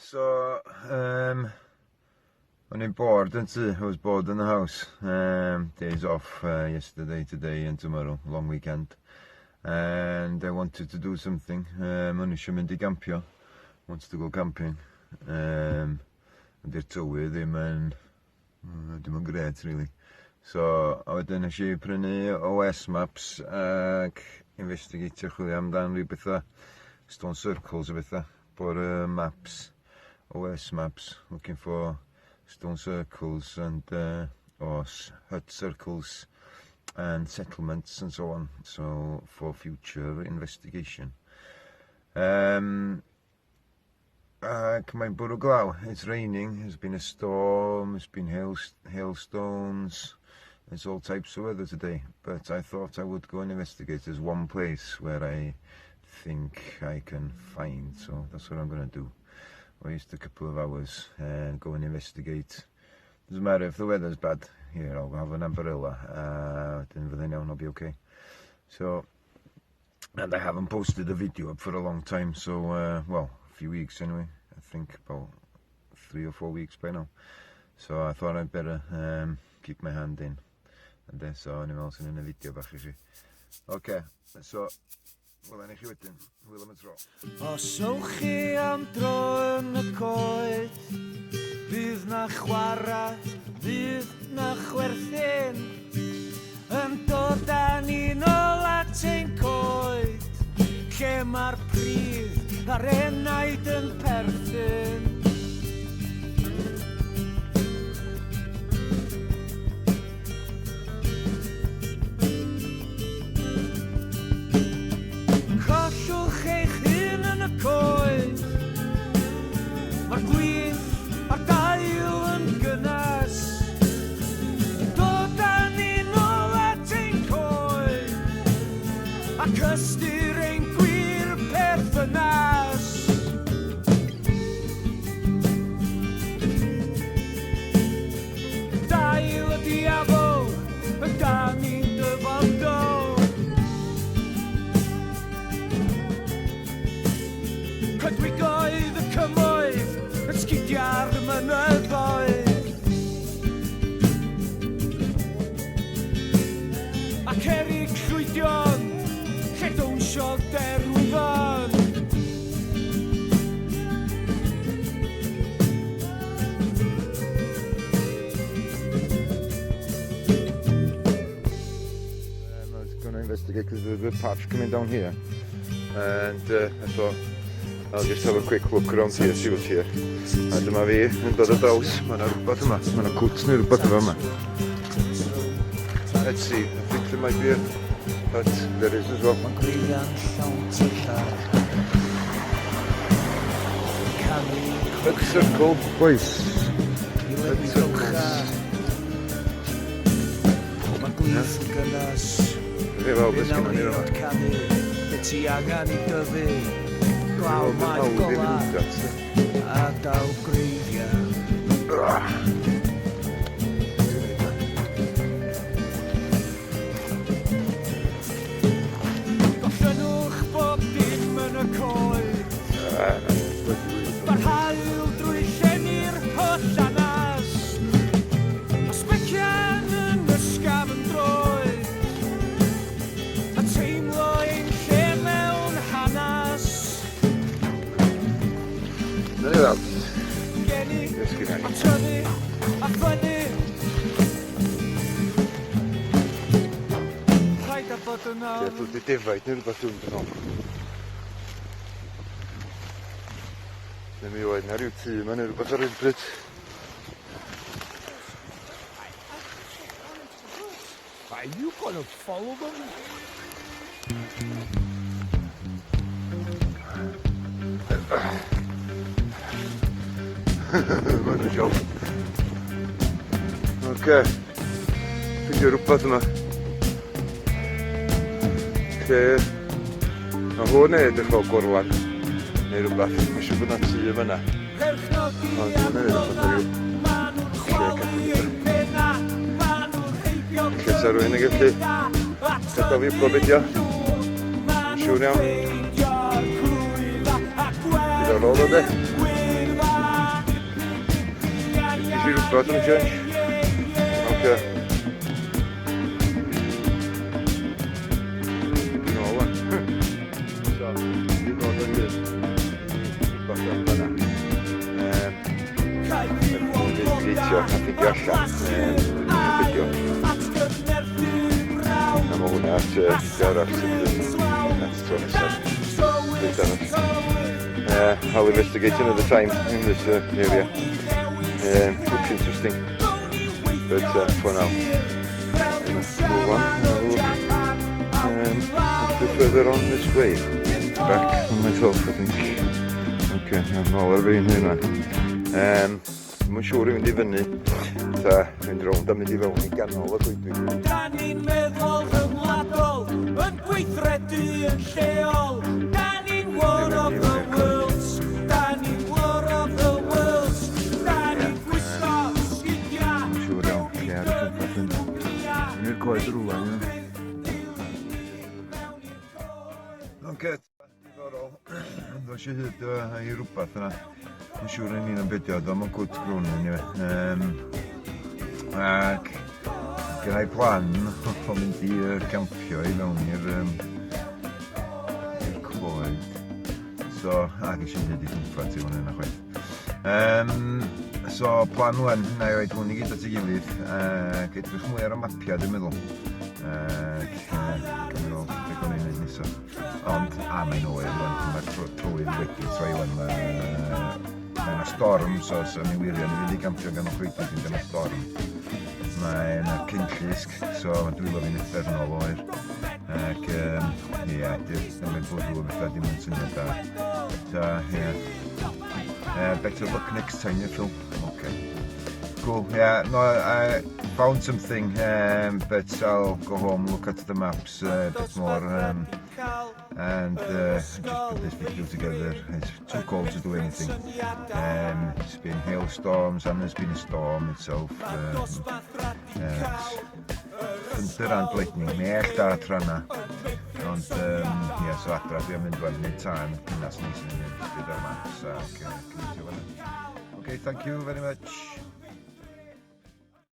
So, um, o'n i'n bored yn tŷ. I was bored in the house. Um, days off uh, yesterday, today and tomorrow. Long weekend. And I wanted to do something. Um, o'n eisiau mynd i gampio. Wanted to go camping. Um, ond i'r tywydd ddim yn... Mm, dim yn gret, really. So, a wedyn nes i prynu OS maps ac investigatio chwilio amdan rhyw bethau, stone circles a bethau. Bought uh, maps, OS maps, looking for stone circles and uh, or hut circles and settlements and so on. So, for future investigation. Um, Ac mae'n bwrw glaw. It's raining, there's been a storm, there's been hail, hailstones, there's all types of weather today. But I thought I would go and investigate. There's one place where I think I can find, so that's what I'm going to do. Waste a couple of hours and go and investigate. Doesn't matter if the weather's bad here, I'll have an umbrella. Uh, then fyddai'n iawn, I'll be okay. So, and I haven't posted a video up for a long time, so, uh, well, a few weeks anyway. I think about three or four weeks by now. So I thought I'd better um, keep my hand in. And then, so, o'n i'n meddwl sy'n yn y fideo bach i chi. Oce, okay, so, wela ni chi wedyn. Hwyl am y tro. Os ewch chi am dro yn y coed, bydd na chwarae, bydd na chwerthin. Yn dod â ni nôl at ein coed, lle mae'r pridd a'r enaid yn perthyn. Collwch eich hun yn y coed, mae'r gwyllt a'r dail yn gynnes. Dod â ni nôl at ein coed ac ystyr ein gwir perthynas. Dail y diafol yn dan i'n dyfodol. Coedwigoedd y cymoedd yn sgidiau'r mynyddoedd. A cerrig llwydion lle downsiodd derwyddon. Um, I was going to investigate because there's a path coming down here. And uh, I thought I'll just have a quick look around here, see what's here. A dyma fi yn dod o draws, mae yna rhywbeth yma, mae yna cwt neu rhywbeth yma yma. Let's see, I think there might be a hut, there is as well. Mae'n gwreiddiau'n llawn tyllau. Canu Hut circle, boys. I lenwi Hut circles. bylchau. Mae'r gwlith yn gynnes. Fe weld beth sgynnon ni Unawd yma. canu, be ti angen i dyfu. Glaw maeth gola, a daw gwreiddiau. Gollynwch bob dim yn y coed. Mae'r haul drwy llenni'r holl anast. A sbecian yn ysgafn droed. A teimlo ein lle mewn hanas. Dyna ni weld. Geni Beth sgynna ni? a tyfu a ffynnu. Rhaid a bod yn Ie, ofn. dwi wedi defaid neu rhywbeth dwi'n dod nôl. Neu mi oedd na rhyw tŷ yma neu rhywbeth ar un pryd. Are you gonna follow them? Mae'n job. Oce. Ffindio rhywbeth yma. Lle... Mae hwn yn edrych fel gorlan. Neu rhywbeth. Mae'n siŵr bod na tŷ yma na. Ond hwn yn edrych fatha rhyw lle cadw. Lle sa rhywun yn gallu gadael fi gwybod beth dio. Siŵr iawn. Diddorol o de. i rhywbeth yn y change. Oce. Dwi'n ôl wan. So, dwi'n dod o hyd i rhywbeth o'n fanna. Investigatio a ffindio allan. Dwi'n beidio. A mae hwnna at fideo arall sy'n mynd at tro nesaf. Byd arall. I'll investigate another time in this area. Looks interesting. But for now, gonna move on and have a look a bit further on this way. Back on myself, I think. Okay, I'm nôl ar fi'n hyn rwan. Dwi'n siŵr i fynd i fyny. Ta, fynd rownd a mynd i fewn i ganol y goedwig. Da ni'n meddwl rhyngwladol, yn gweithredu yn lleol. Da ni'n war of the worlds, da ni'n war of the worlds. Da ni'n gwisgo sgidia, Dwi'n siŵr iawn lle ar y cwmpas yn. Fyny'r coed rhywle, ie. Oce, diddorol. Ddos i hyd i rhywbeth yna. Dwi'n siŵr yn un o'n beth o, mae'n cwt grwn anyway. Ac gyda'i plan o mynd i campio i mewn i'r coed. So, ac eisiau mynd i dwmffat i hwn yna chwaith. So, plan wan, na i roed hwn i gyd at ei gilydd, ac edrych mwy ar y mapia, dwi'n meddwl. Ac gawn ni weld beth gawn ni'n neud nesaf. Ond, a mae'n oer wan, mae'r tywydd wedi troi wan, mae yna storm, so mi wirion i fynd i gampio gan o coedwig yn gan storm. Mae yna cenllysg, so mae dwylo fi'n uffernol oer. Ac, ie, yeah, ddim yn bwrw o bethau, dim yn syniad da. So, ie. Yeah. Better luck next time, you Phil. Okay. Cool. Yeah, no, I found something, but I'll go home, look at the maps a bit more, and just put this video together. It's too cold to do anything. It's been hailstorms and there's been a storm itself. Thunder and lightning, mellt a trana. Ond, ie, so adra dwi'n mynd wan, neud tân, cynnas neis yn mynd, bydd ar maps ac cymeithio fanna. Okay, thank you very much.